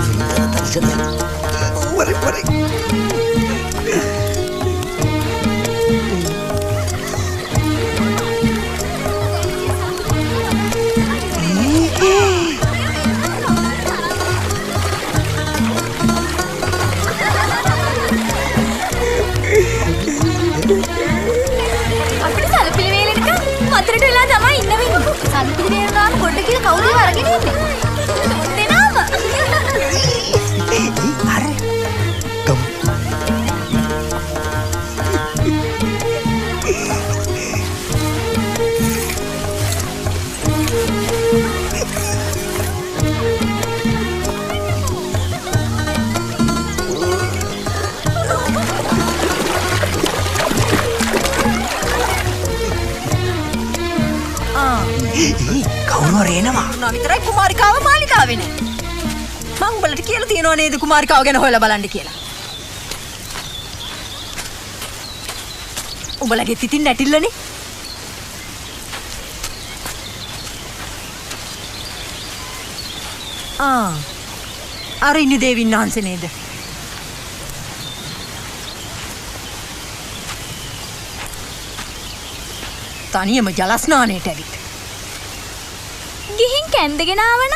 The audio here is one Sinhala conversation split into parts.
සුන්දර දර්ශනයක්. වරේ වරේ. අපිට සලපිලි වේලෙනකම් වතුරට වෙලා තමයි ඉන්න වෙන්නේ. සලපිලි වේල ගාම ගොඩ කියලා කවුද ඒව අරගෙන ඉන්නේ? තුන් දෙනාම. අර ගමු. කවුරු හරි එනවා. උනා විතරයි කුමාරිකාව මාලිකාවේ නෑ. මං උඹලට කියලා තියෙනව නේද කුමාරිකාව ගැන හොයලා බලන්න කියලා. උඹලගෙත් ඉතින් නැටිල්ලනේ. ආ අර ඉන්නේ දේවින් වහන්සේ නේද? තනියම ජල ස්නානයට ඇවිත්. ගිහින් කැන්දගෙන ආවනම්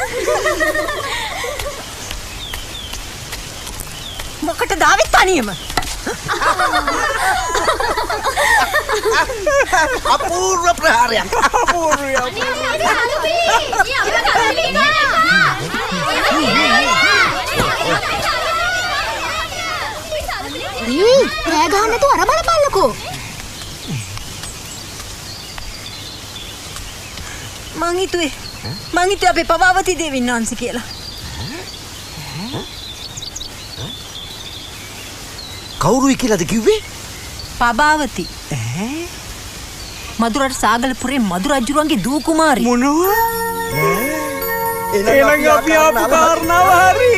මොකටද ආවේ තනියම? අපූර්ව ප්‍රහාරයක්. අපූර්වයි. ඊ රෑ ගහන්න නැතුව අර බලපල්ලකෝ. මං හිතුවේ මං හිතුවේ අපේ පවාවති දේවින් වහන්සේ කියලා. කවුරුයි කියලාද කිව්වේ? පබාවති. ඈ මදුරට සාගලපුරේ මදු රජුරුවන්ගේ දූ කුමාරි. මොනවා? එහෙනම් අපි ආපු කාරණාව හරි.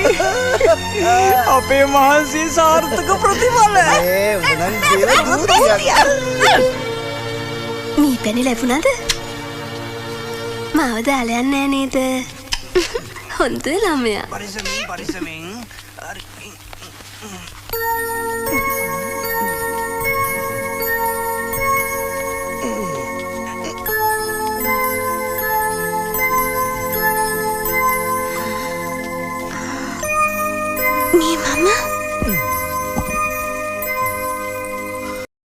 අපේ මහන්සිය සාර්ථක ප්‍රතිඵල. ඒ උඹ නම් දේව දූතියක්. මී පැණි ලැබුණාද? මාව දාලා යන්නේ නෑ නේද? හොඳ ළමයා. පරිස්සමින් පරිස්සමින්. හරි.